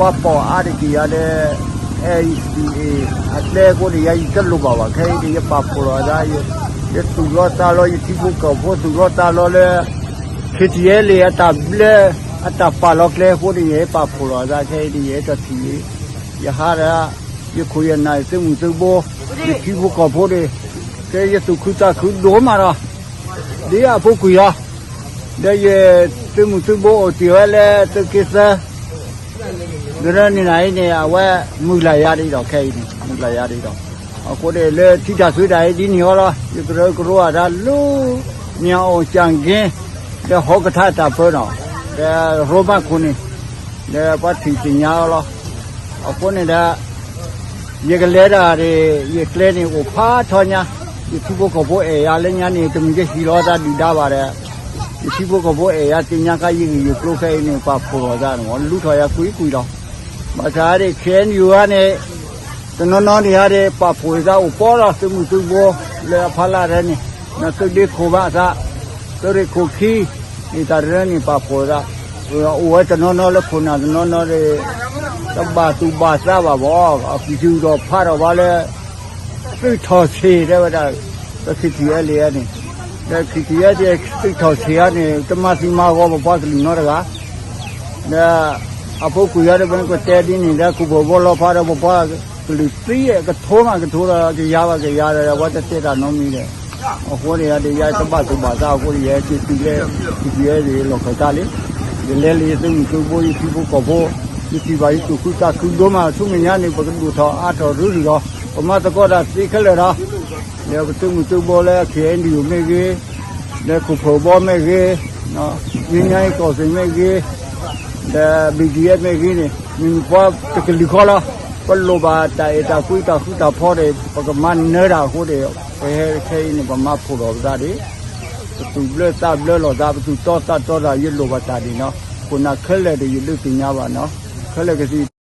ပှၤပိာ်အါတက့ၢ်ယၤဒီး အဲၣ်အံၣ်စံၣ်အ့ၣ် အကျဲအဃိန့ၣ် ယၤယတလိၣ်ဘၣ်ဘၣ် ခဲအံၤန့ၣ် ယပာ်ဖှိၣ်လီၤအသး ယသူၣ်လီၤသးလီၤ ယထံဖိကီၢ်ဖိသူၣ်လီၤသးလီၤလၢ ခ့တယဲလ့ၣ် အတၢ်ဘျၢ အတၢ်ပာ်လီၤကျဲအဃိန့ၣ် ယဟဲပာ်ဖှိၣ်လီၤအသး ခဲအံၤန့ၣ် ယဟဲထီၣ်ထံၣ် ယဟးဒီး ယခိၣ်ယနၢ် ယသုးမုၢ်သုးဘိ ယထံဖိကီၢ်ဖိန့ၣ် ကဲယသူၣ်ခုသးခုဒိၣ်မးဒီး ဒ်အဖိကွံာ်လီၤ ဒီးယသုးမုၢ်သုးဘိအိၣ်တ့ၢ်ဝဲလၢသုးက့သၢ ကရၢန့ၣ်နၤအံၤန့ၣ် အဝဲမုၢ်လၢ်ယၤဒ်ဒီး ခဲအံၤန့ၣ် မုၢ်လၢ်ယၤဒ်ဒီး အဃိန့ၣ်လၢထံတၢ်ဆူတၢ်အံၤဒ်န့ၣ်အီၤလီၤ ယကရၢကရိအတၢ်လၢ မၠၤအီၣ်ကၠၣ်က့ ဒီးဟီကထါတၢ်ပၢနီၤ ဒီးရိမၤခိၣ်န့ၣ် ဒီးပှၤထံၣ်သ့ၣ်ညါအီၤလီၤ အဃိန့ၣ်ဒီး ယကလဲၤတၢ်န့ၣ် ယကျဲန့ၣ်အိၣ်ဖးထီညါ ယထံဖိကီၢ်ဖိအဲၣ်ယၤလၢညါန့ၣ် တမ့ၢ်ယဟ့ၣ်လီၤသးဒုၣ်ဒါဘၣ်ဒီး ယထံဖိကီၢ်ဖိအဲၣ်ယၤသ့ၣ်ညါခါ ယဂ့ၢ်ယကျိၤခဲအံၤန့ၣ် ပာ်ဖှိၣ်လီၤသးန့ၣ် လူထီၣ်ယၤကွံာ်ကွံာ်လီၤ ဘၣ်ဆၣ်ဒီး ခဲအံၤန့ၣ်ယၤန့ၣ် တနီၤနီၤန့ၣ်ယၤဒီး ပာ်ဖှိၣ်သးအိၣ်ပီလီၤ သုးမုၢ်သုးဘိ လၢအဖီလာ်ရဲန့ၣ် သုးဒ့ခိၣ်ဘၣ်သး သုးရ့ၣ်ခိၣ်ခံ န့ၣ်တၢ်တရၢန့ၣ်ပာ်ဖှိၣ်သး အိၣ်ဝဲတနီၤနီၤလၢခိၣ်နၢ်တနီၤနီၤဒီး တဘၣ်သူၣ်ဘၣ်သးဘၣ်ဘၣ် အကယူၢ်ထီၣ်ဖးထီၣ်ဘၣ်လၢ သုးထီၣ်ဆံးတဲဝဲဒၣ် ပ ခ့ထံၣ်အဲလ့ၣ်န့ၣ် ဒီး ခ့ထံၣ်အဲလ့ၣ် သုးထီၣ်ဆံးအါန့ၣ် တမၤသံမၤဂီၤပပှၤကလုာ်နီတဂၤ ဒီး အဖိကွံာ်ယၤဒီး ပကတဲဒ်န့ၣ်ဒီး ခိၣ်ဖၢၣ်ဘီလီၤဖးဒီး ပပှၤကလုာ်သံကထိမးကထိဒီး ကယၤဘၣ်ကယၤဒီး ပှၤတတဲတၢ်နီတမံၤဒီး အဃိန့ၣ်ယၤဒီး ယၤတဘၣ်သူၣ်ဘၣ်သးအဃိန့ၣ် ယဟဲက့ၤတုၤလၢ ခ့ထံၣ်အဲလ့ၣ်လီၢ်ခၢၣ်သးလံ ယလဲၤလၢယသုးမုၢ်သုးဘိ ယထံဖိကီၢ်ဖိ ယထံၣ်ဘၣ်ယသူၣ်ခုသးခုဒိၣ်မး ဆူမဲာ်ညါန့ၣ် ပကဒိၣ်ထီၣ်အါထီၣ်ရုၢ်ရုၢ်လီၤ ပမၤသကိးတၢ်သ့ခဲလၢာ်လီၤ လၢပသုးမုၢ်သုးဘိလၢ ခ့ၣ်အဲၣ်ယူၣ်မ့ၢ်ဂ့ၤ, လၢခိၣ်ဖၢၣ်ဘီမ့ၢ်ဂ့ၤ, ငြိမ်းချမ်းရေးကောင်စီ မ့ၢ်ဂ့ၤ, ဒီး ဘံၣ်ဒံၣ်အ့ၣ် မ့ၢ်ဂ့ၤန့ၣ် မ့ၢ်ပှၤတကလုာ်ဃီလီၤ. ပလိၣ်ဘၣ်တၢ်အဲၣ်တၢ်ကွံတၢ်ဃူတၢ်ဖိးန့ၣ် ပကမၤနၢၤတၢ်အဃိန့ၣ် ပဟဲခဲအံၤန့ၣ် ပမၤဖှိၣ်ထီၣ်ပသးဒၣ်, ပသူၣ်ဘျၢသးဘျၢလိာ်သး ပသူၣ်တီသးတီတၢ် ယလိၣ်ဘၣ်တၢ်ဒ်န့ၣ်နီၤ. ခိၣ်နၢ်ခဲလၢာ်ဒီး ယဒုးသ့ၣ်ညါဘၣ်နီၤ, ခဲလၢာ်ကသံၣ်